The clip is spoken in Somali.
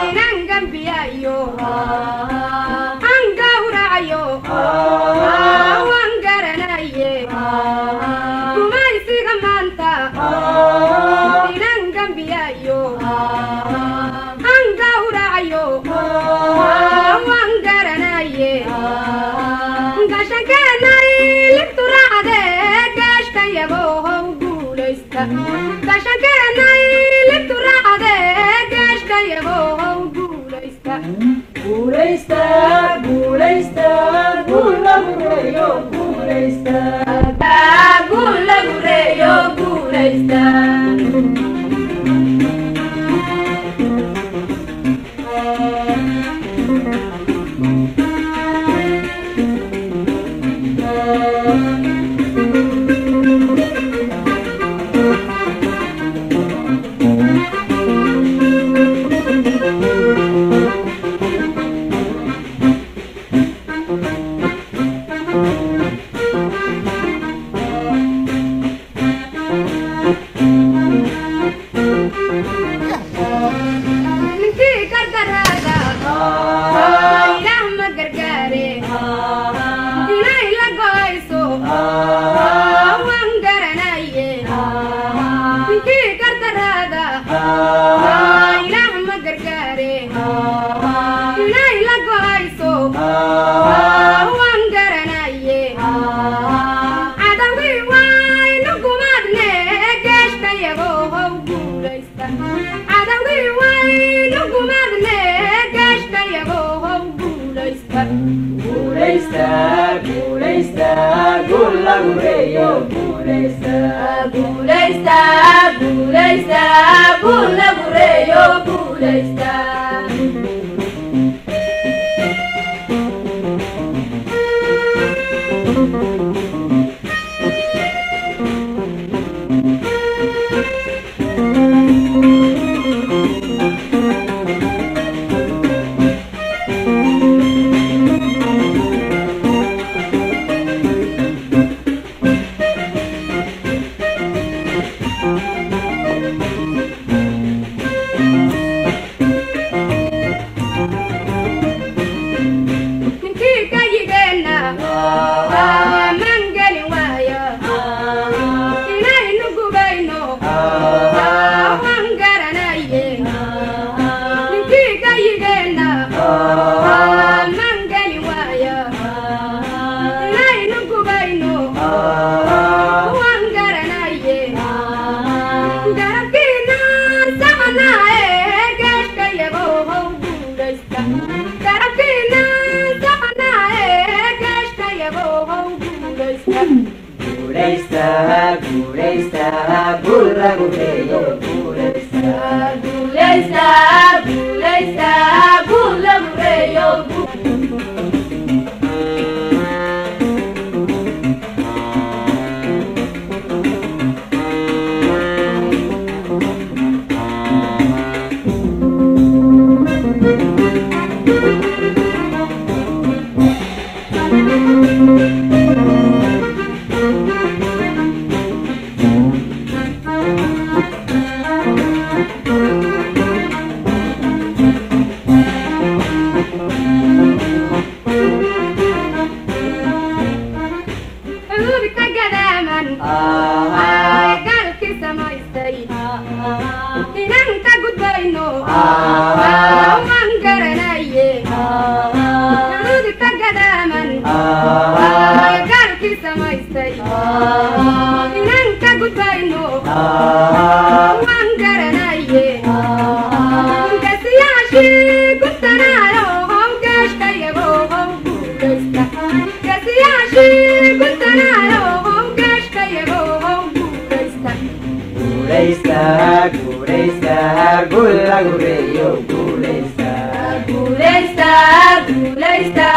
Inaan gambiyayo aan gawracayo waan garanaye. Gumaysiga maanta inaan gambiyayo aan gawracayo waan garanaye. Gashankeenay libtu raacdee geeshkayagow guulaysta. Gashankeenay libtu raacdee geeshkayagow guulaysta. Guulaysta, guulaysta, guul lagu reeyo, guulaysta. Guul lagu reeyo, guulaysta. Ninkii gargaraada Ilaah ma gargaare, inay la go'ayso waan garanaye. Ninkii gargaraada Ilaah ma gargaare, inay la go'ayso waan garanaye. Cadowgii waynu gumaadne geeshkayagow guulaysta. Cadowgii waynu gumaadne geeshkayagow guulaysta. Guulaysta, guulaysta, guul lagu reeyo, guulaysta. Guulaysta, guulaysta, guul lagu reeyo, guulaysta. Ninkii kayigeenna maan gelin waaya inaynu gubayno waan garanaye. Ninkii kayigeenna maan gelin waaya inaynu gubayno waan garanaye. Garabkiina soconaaye geeshkayagow guulaysta. Garabkiina soconaaye geeshkayagow guulaysta. Guulaysta, guulaysta, guul lagu reeyo, guulaysta. Guulaysta, guulaysta, guul lagu reeyo. Cuduud ka gadaaman gaalkii samaystay inaan ka gudbayno waan garanaye. Cuduud ka gadaaman gaalkii samaystay inaan ka gudbayno waan garanaye. Gasiyaashii gutanaayo geeshkayagow guulaysta. Gasiyaashii gutanaayo geeshkayagow guulaysta. Guulaysta, guulaysta, guul lagu reeyo, guulaysta. Guulaysta, guulaysta,